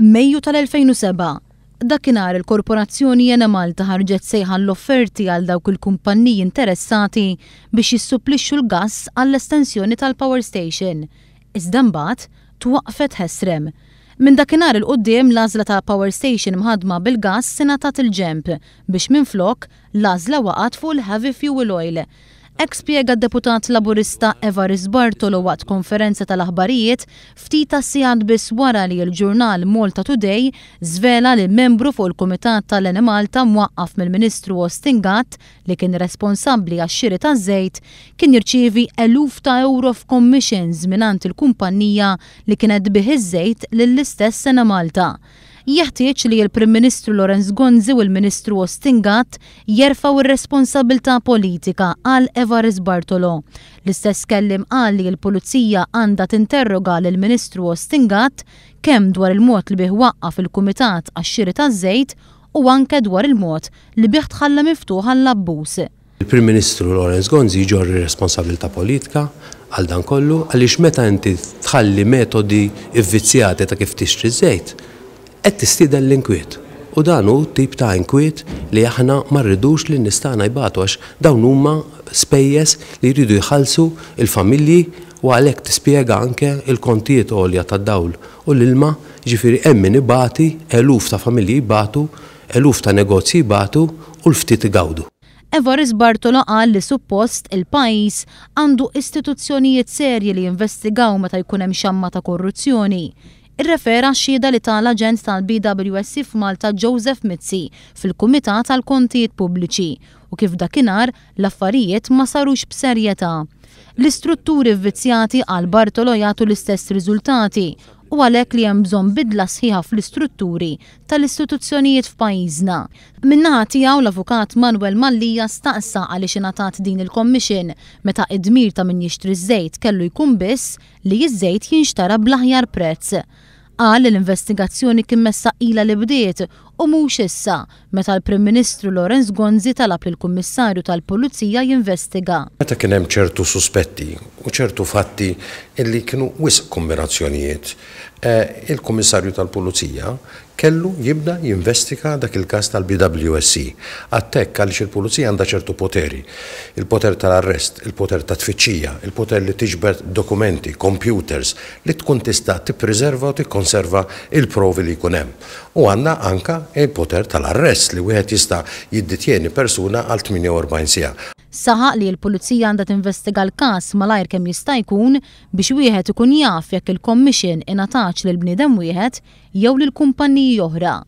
Mejju tal-2007. Dakinhar il-Korporazzjoni Enemalta ħarġet sejħa l-offerti għal dawk il-kumpanniji interessati biex jissupplixxu l-gass għall-estensjoni tal-power station. Iżda mbagħad twaqqfet ħesrem. Minn dakinhar 'il quddiem l-għażla ta' power station mħaddma bil-gass ingħatat il-ġenb biex minflok l-għażla waqgħet fuq il-heavy fuel oil. Hekk spjega d-Deputat Laburista Evarist Bartolo waqt konferenza tal-aħbarijiet ftit tas-sigħat biss wara li l-ġurnal Malta Today żvela li membru fuq il-Kumitat tal-Enemalta mwaqqaf mill-Ministru Austin Gatt li kien responsabbli għax-xiri taż-żejt kien jirċievi eluf ta' ewro f'commissions mingħand il-kumpanija li kienet tbigħ iż-żejt lill-istess Enemalta. Jeħtieġ li l-Prim Ministru Lawrence Gonzi u l-Ministru Austin Gatt jerfgħu r-responsabbiltà politika, qal Evarist Bartolo. L-istess kelliem qal li l-Pulizija għandha tinterroga lill-Ministru Austin Gatt kemm dwar il-mod li bih waqqaf il-Kumitat għax-xiri taż-żejt u anke dwar il-mod li bih tħalla miftuħ għall-abbuż. Il-Prim Ministru Lawrence Gonzi jġorr ir-responsabbiltà politika għal dan kollu għaliex meta inti tħalli metodi vvizzjati ta' kif tixtri ż-żejt, qed tistieden l-inkwiet. U dan hu tip ta' inkwiet li aħna ma rridux li n-nies tagħna jbatu għax dawn huma spejjeż li jridu jħallsu l-familji u għalhekk tispjega anke l-kontijiet għolja tad-dawl u l-ilma, jiġifieri hemm min ibati, eluf ta' familji jbatu, eluf ta' negozji jbatu u l-ftit igawdu. Evarist Bartolo qal li suppost il-pajjiż għandu istituzzjonijiet serji li jinvestigaw meta jkun hemm xamma ta' korruzzjoni. Irrefera għax-xhieda li ta l-aġent tal-BWSC f'Malta Joseph Mizzi fil-Kumitat għall-Kontijiet Pubbliċi u kif dakinhar l-affarijiet ma sarux b'serjetà. L-istrutturi vvizzjati, qal Bartolo, jagħtu l-istess riżultati u għalhekk li hemm bżonn bidla sħiħa fl-istrutturi tal-istituzzjonijiet f'pajjiżna. Min-naħa tiegħu l-Avukat Manuel Mallia staqsa għaliex ingħatat din il-commission meta id-dmir ta' min jixtri ż-żejt kellu jkun biss li ż-żejt jinxtara bl-aħjar prezz. Qal li l-investigazzjoni kien messha ilha li bdiet u mhux issa, meta l-Prim Ministru Lawrence Gonzi talab lill-Kummissarju tal-Pulizija jinvestiga. Meta kien hemm ċertu suspetti u ċertu fatti li kienu wisq kombinazzjonijiet, il-Kummissarju tal-Pulizija kellu jibda jinvestiga dak il-każ tal-BWSC. Għadt hekk għaliex il-Pulizija għandha ċertu poteri. Il-poter tal-arrest, il-poter ta' tfittxija, il-poter li tiġbed dokumenti, computers, li tkun tista' tippriserva u tikkonserva l-provi li jkun hemm. U għandna anke l-poter tal-arrest li wieħed jista' jidditjeni persuna għal 48 siegħa. Saħaq li l-Pulizija għandha tinvestiga l-każ malajr kemm jista' jkun biex wieħed ikun jaf jekk il-commission ingħatatx lil bniedem wieħed jew lil kumpanniji oħra.